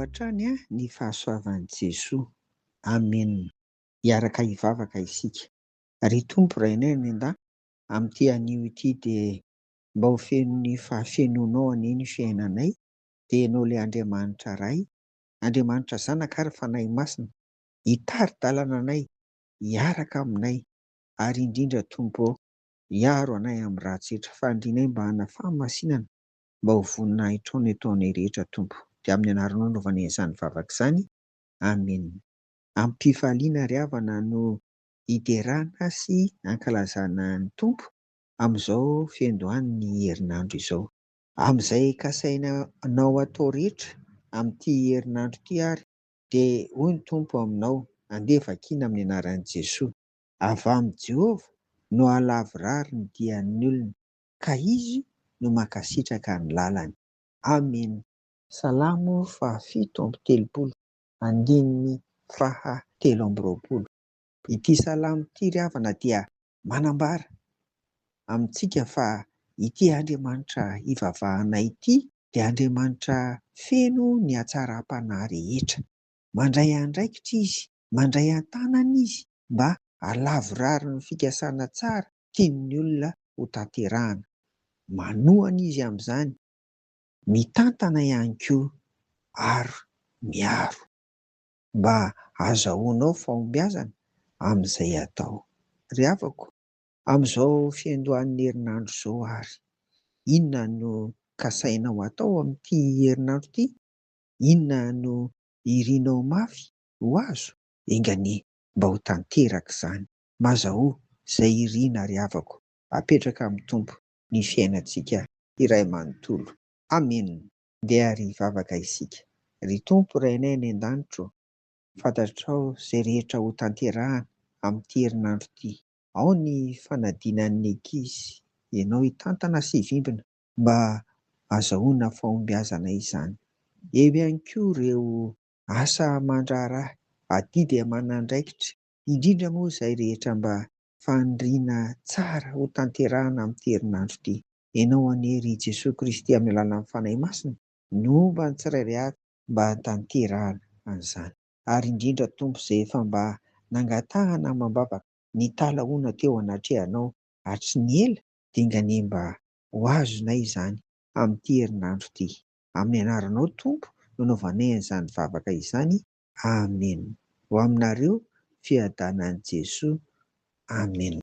hatrany ny fahasoavan'i Jesoa. Amen. Hiaraka hivavaka isika. Ry Tompo Rainay any an-danitra, amin'ity anio ity dia mba ho feno ny fahafenoanao anie ny fiainanay, dia Ianao ilay Andriamanitra Ray, Andriamanitra Zanaka ary Fanahy Masina, hitari-dalana anay, hiaraka aminay, ary indrindra Tompo ô, hiaro anay amin'ny ratsy rehetra, fanirianay mba hana fahamasinana, mba ho voninahitrao ny ataonay rehetra Tompo. Dia amin'ny anaranao anaovanay an'izany vavaka izany. Amena. Am-pifaliana ry havana no hiderana sy hankalazana ny Tompo amin'izao fiandohan'ny herinandro izao. Amin'izay kasainao atao rehetra amin'ity herinandro ity ary dia hoy ny Tompo aminao, andeha vakiana amin'ny anaran'i Jesoa. Avy amin'i Jehovah no hahalavorary ny dian'ny olona, ka Izy no mankasitraka ny lalany. Amena. Salamo faha-37, andininy faha-23. Ity salamo ity ry havana dia manambara amintsika fa ity Andriamanitra ivavahana ity dia Andriamanitra feno ny hatsaram-panahy rehetra. Mandray andraikitra Izy, mandray an-tanana Izy mba hahalavorary ny fikasana tsara tian'ny olona ho tanterahana. Manohana Izy amin'izany, mitantana ihany koa ary miaro mba hahazahoanao fahombiazana amin'izay atao. Ry havako, amin'izao fiandohan'ny herinandro izao ary, inona no kasainao atao amin'ity herinandro ity? Inona no irinao mafy ho azo? Enga anie mba ho tanteraka izany. Mazahoa izay irina ry havako, apetraka amin'ny Tompo ny fiainantsika iray manontolo. Amena. Ndeha ary hivavaka isika. Ry Tompo Rainay any an-danitra ô, fantatrao izay rehetra ho tanterahana amin'ity herinandro ity. Ao ny fanadinan'ny ankizy, Ianao hitantana sy hivimbina mba hahazahoana fahombiazana izany. Eo ihany koa ireo asa aman-draharaha, adidy aman'andraikitra, indrindra moa izay rehetra mba faniriana tsara ho tanterahana amin'ity herinandro ity. Ianao anie ry Jesoa Kristy amin'ny alalan'ny Fanahy Masina no homba ny tsirairay avy mba hahatanterahana an'izany. Ary indrindra Tompo izay efa mba nangatahana amam-bavaka nitalahoana teo anatrehanao hatry ny ela dia enga anie mba ho azonay izany amin'ity herinandro ity. Amin'ny anaranao Tompo no anaovanay an'izany vavaka izany. Amen. Ho aminareo fiadanan'i Jesoa. Amen.